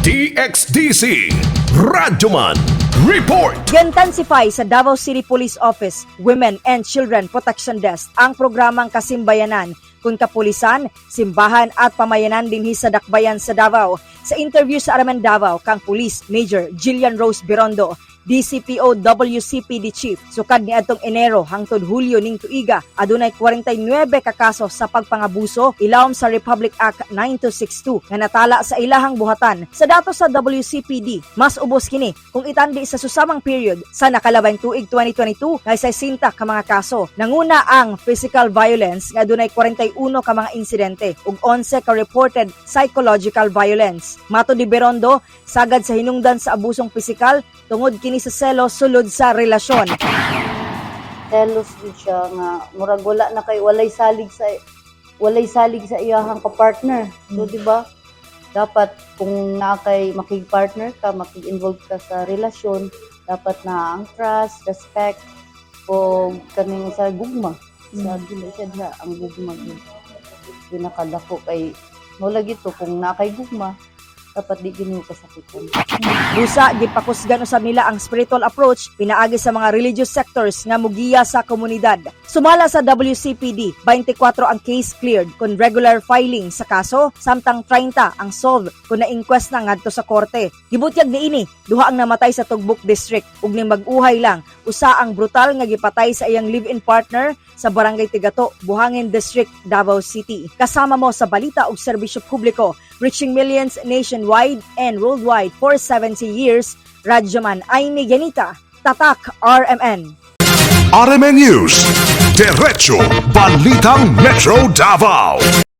DXDC Radyoman Report. Gi-intensify sa Davao City Police Office Women and Children Protection Desk ang programang Kasimbayanan kung kapulisan, simbahan at pamayanan dinhi sa Dakbayan sa Davao. Sa interview sa RMN Davao kang Police Major Jillian Rose Birondo, DCPO WCPD Chief, sukad niadtong Enero hangtod Hulyo ning tuiga, adunay 49 ka kaso sa pagpangabuso ilawom sa Republic Act 9262 nga natala sa ilahang buhatan. Sa datos sa WCPD, mas ubos kini kung itandi sa susamang period sa nakalabay tuig 2022 nga 60 ka mga kaso. Nanguna ang physical violence nga adunay 41 ka mga insidente ug 11 ka reported psychological violence. Matod ni Berondo, sagad sa hinungdan sa abusong pisikal tungod kini sa selos sulod sa relasyon. Selos gyud siya nga murag wala na kay walay salig sa iyahang ka-partner. So di ba? Dapat kung naa kay makig-partner ka, makig-involve ka sa relasyon, dapat na ang trust, respect o kaning sa gugma. Sa dili siya diha ang gugma gyud. Pinakadako kay mo lagi to, kung naa kay gugma, dapat di gyud mo kasakitan. Busa, gipakusgan usab nila ang spiritual approach pinaagi sa mga religious sectors nga mugiya sa komunidad. Sumala sa WCPD, 24 ang case cleared kung regular filing sa kaso, samtang 30 ang solved kung na-inquest na ngadto sa korte. Gibutyag niini, duha ang namatay sa Tugbok District ug ning mag-uhay lang, usa ang brutal nga gipatay sa iyang live-in partner sa Barangay Tigato, Buhangin District, Davao City. Kasama mo sa balita ug serbisyo publiko, reaching millions nationwide and worldwide for 70 years. Radyoman Aimee Ganita, Tatak RMN. RMN News. Diretso Balitang Metro Davao.